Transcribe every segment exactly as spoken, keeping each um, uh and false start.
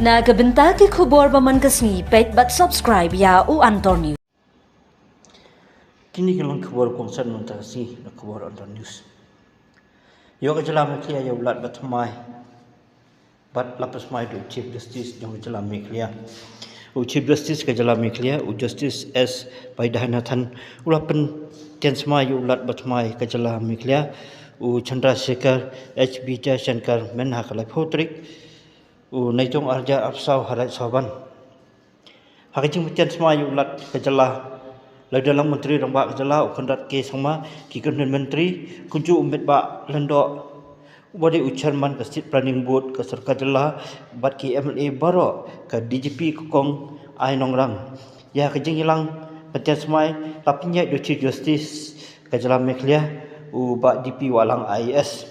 Na ka bynta ki khubor ba man ka sngi, peit bad subscribe ïa u Antor News. Kine ki long khubor kongsan mynta ka sngi na khubor Antor News. Ïoh ka jylla Meghalaya ïa u Lat ba thymmai bad la pynsmai da u Chief Justice jong ka jylla Meghalaya. U Chief Justice ka jylla Meghalaya, u Justice S Vaidyanathan, u la pyntian smai ïa u Lat ba thymmai ka jylla Meghalaya, u Chandrasekhar H Vijayashankar, mynta ha ka laiphew tarik u Naitung arhajar arphew saw ha Rajya Sabha. Ha ka jingpyntian smai ïa u Lat ka jylla, la dei lang Myntri Rangbah ka jylla u Conrad K Sangma, ki kynhun myntri, kumjuh u Metbah Lyngdoh, uba dei u Chairman ka State Planning Board ka sorkar jylla, bad ki M L A baroh, ka D G P ka Kong Ai Nongrang. Ïa ka jingïalang pyntian smai la pynïaid da u Chief Justice ka jylla Meghalaya, u Bah D P Wahlang I A S.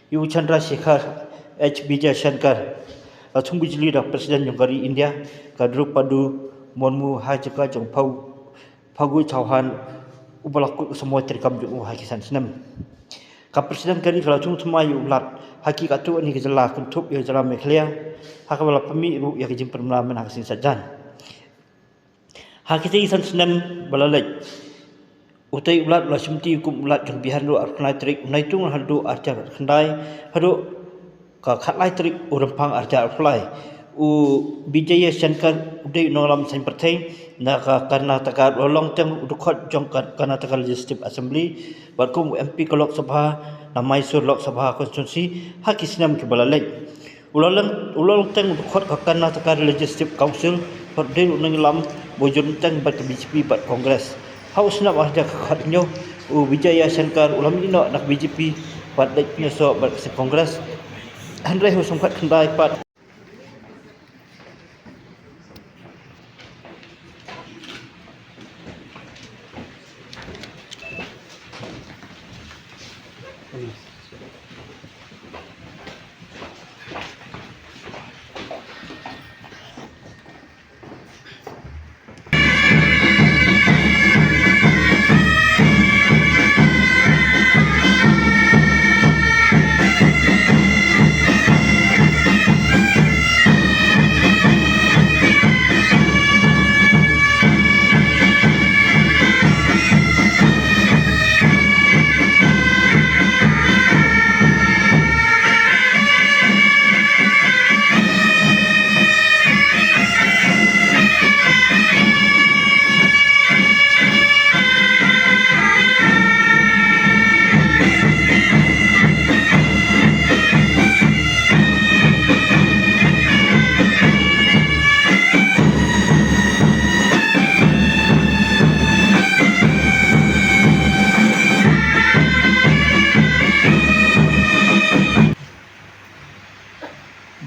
Ïa u Chandrasekhar H Vijayashankar la thung bijli da President jong ka ri India, ka Droupadi Murmu, ha jaka jong u Pha-, Phagu Chauhan, uba la kut ka samoi treikam jong u ha ki san snem. Ka President ka ri ka la thung thymmai ïa u Lat ha ki katto katne ki jylla, kynthup ïa ka jylla Meghalaya, ha kaba la pynmih ruh ïa ka jingpynbna mynta ha ka sngi Saitjaiñ. Ha kitei ki san snem ba la leit, utei u Lat u la shimti kum u Lat jong ka Bihar naduh arphew khyndai tarik u Naitung haduh arhajar khyndai, haduh ka khatlai tarik u Rymphang arhajar arphew lai. U Vijayashankar u dei u nongïalam saiñ pyrthei na ka Karnataka, u la long teng u dkhot jong ka Karnataka Legislative Assembly, bad kum u M P ka Lok Sabha na Mysore Lok Sabha Constituency ha ki snem kiba la leit. U la long, u la long teng u dkhot ka Karnataka Legislative Council, bad u dei u nongïalam ba u jur teng bad ka B J P bad Congress. Ha u snem arhajar khatkhyndai, u Vijayashankar u la mih noh na ka B J P bad leit pynïasoh bad ka seng Congress. Hynrei ha u snem khatkhyndai pat.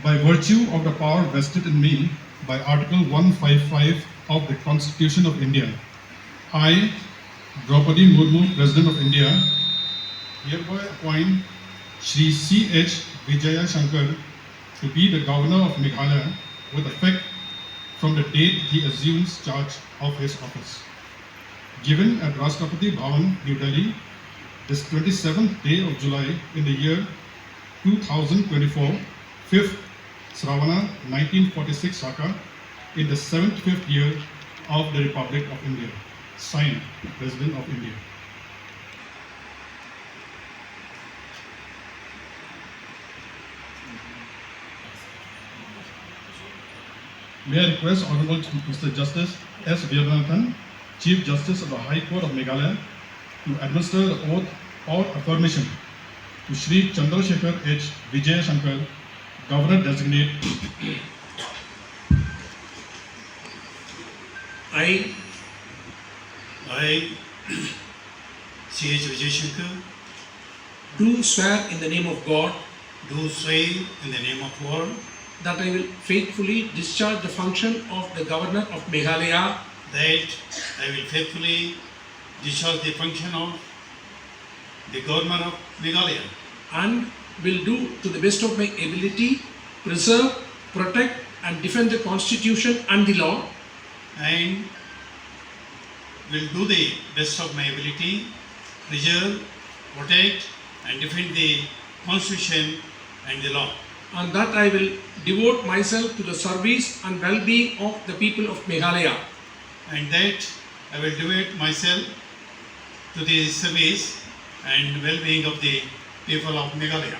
By virtue of the power vested in me by Article one five five of the Constitution of India, I, Draupadi Murmu, President of India, hereby appoint Shri C H Vijayashankar to be the Governor of Meghalaya with effect from the date he assumes charge of his office. Given at Rashtrapati Bhavan, New Delhi, this twenty-seventh day of July in the year two thousand twenty-four, fifth Sravana, nineteen forty-six Shaka, in the seventy-fifth year of the Republic of India. Signed, President of India. May I request Honorable Mister Justice S Vaidyanathan, Chief Justice of the High Court of Meghalaya, to administer the oath or affirmation to Shri Chandrasekhar H Vijayashankar, Governor Designate. I, I, C H Vijayashankar, do swear in the name of God, do swear in the name of God, that I will faithfully discharge the function of the Governor of Meghalaya, that I will faithfully discharge the function of the Governor of Meghalaya, and will do to the best of my ability preserve, protect, and defend the Constitution and the law, and will do the best of my ability preserve, protect, and defend the Constitution and the law. And that I will devote myself to the service and well-being of the people of Meghalaya. And that I will devote myself to the service and well-being of the people of Meghalaya.